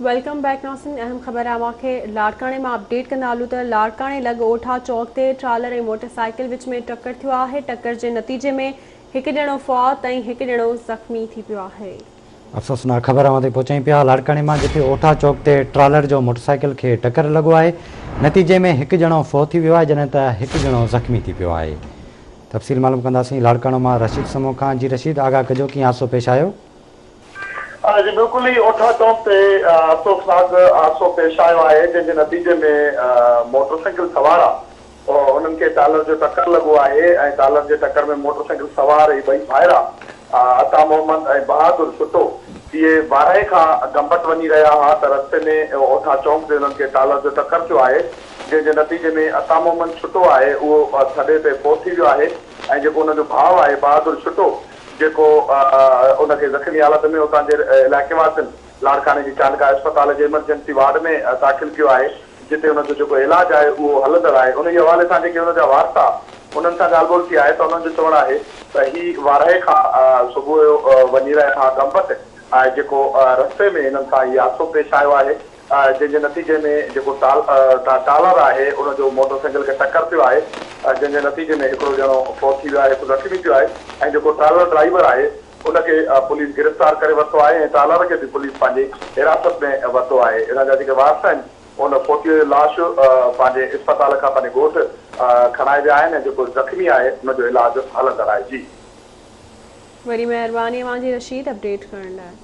Welcome back ناظرين اهم خبر اوهان کي لاڙڪاڻي مان اپڊيٽ ڪندا هلون ته لاڙڪاڻي لڳ اوٺا چوڪ تي ٽرالر ۽ موٽرسائيڪل وچ ۾ ٽڪر ٿيو آهي ٽڪر جي نتيجي ۾ هڪ ڄڻو فوت ۽ هڪ ڄڻو زخمي ٿي پيو آهي. افسوسناڪ خبر اوهان تائين پهچايون پيا لاڙڪاڻي مان جتي اوٺا چوڪ تي ٽرالر جو موٽرسائيڪل کي ٽڪر لڳو آهي نتيجي ۾ هڪ ڄڻو فوت ٿي ويو آهي جڏهن ته هڪ ڄڻو زخمي ٿي پيو آهي تفصيل معلوم ڪنداسين لاڙڪاڻو مان رشيد سمون کان جي رشيد آگاهه ڪجو ڪيئن حادثو پيش آيو. جي بلڪل هي اوٺا چونڪ تي افسوسناڪ حادثو پيش آيو آهي جنهن جي نتيجي ۾ موٽر سائيڪل سوار انهن کي ٽالر جو ٽڪر لڳو آهي ۽ ٽالر جي ٽڪر ۾ موٽر سائيڪل سوار هي ٻئي ڀائر عطا محمد ۽ بهادر ڇٽو اهي وارهي کان گمبٽ وڃي رهيا هئا ته رستي ۾ اوٺا چونڪ تي انهن کي ٽالر جو ٽڪر ٿيو آهي جنهن جي نتيجي ۾ عطا محمد ڇٽو آهي اهو ٿڏي تي فوت ٿي ويو آهي ۽ جيڪو ان جو ڀاء آهي بهادر ڇٽو جيڪو ان کي زخمي حالت ۾ اتان جي علائقي واسين لاڙڪاڻي جي چانڊڪا اسپتال جي ايمرجنسي وارڊ ۾ داخل ڪيو آهي جتي ان جو جيڪو علاج آهي اهو هلندڙ آهي انهي حوالي سان جيڪي ان جا وارث انهن سان ڳالهه ٻولهه ٿي آهي ته انهن جو چوڻ آهي ته هي وارهي کان صبح جو وڃي رهيا ها گمبٽ ۽ جيڪو رستي ۾ هنن سان هي حادثو پيش آيو آهي جنهن جي نتيجي ۾ جيڪو ٽالر آهي ان جو موٽر سائيڪل کي ٽڪر ٿيو آهي جنهن جي نتيجي ۾ هڪڙو ڄڻو فوت ٿي ويو آهي هڪ زخمي ٿيو آهي ۽ جيڪو ٽرالر ڊرائيور آهي ان کي پوليس گرفتار ڪري ورتو آهي ۽ ٽرالر کي به پوليس پنهنجي حراست ۾ ورتو آهي ان جا جيڪي وارث آهن ان فوتي جو لاش پنهنجي اسپتال کان پنهنجي ڳوٺ کڻائي ويا آهن ۽ جيڪو زخمي آهي ان جو علاج هلندڙ آهي جي. وڏي مهرباني اوهان جي رشيد اپڊيٽ ڪرڻ لاء.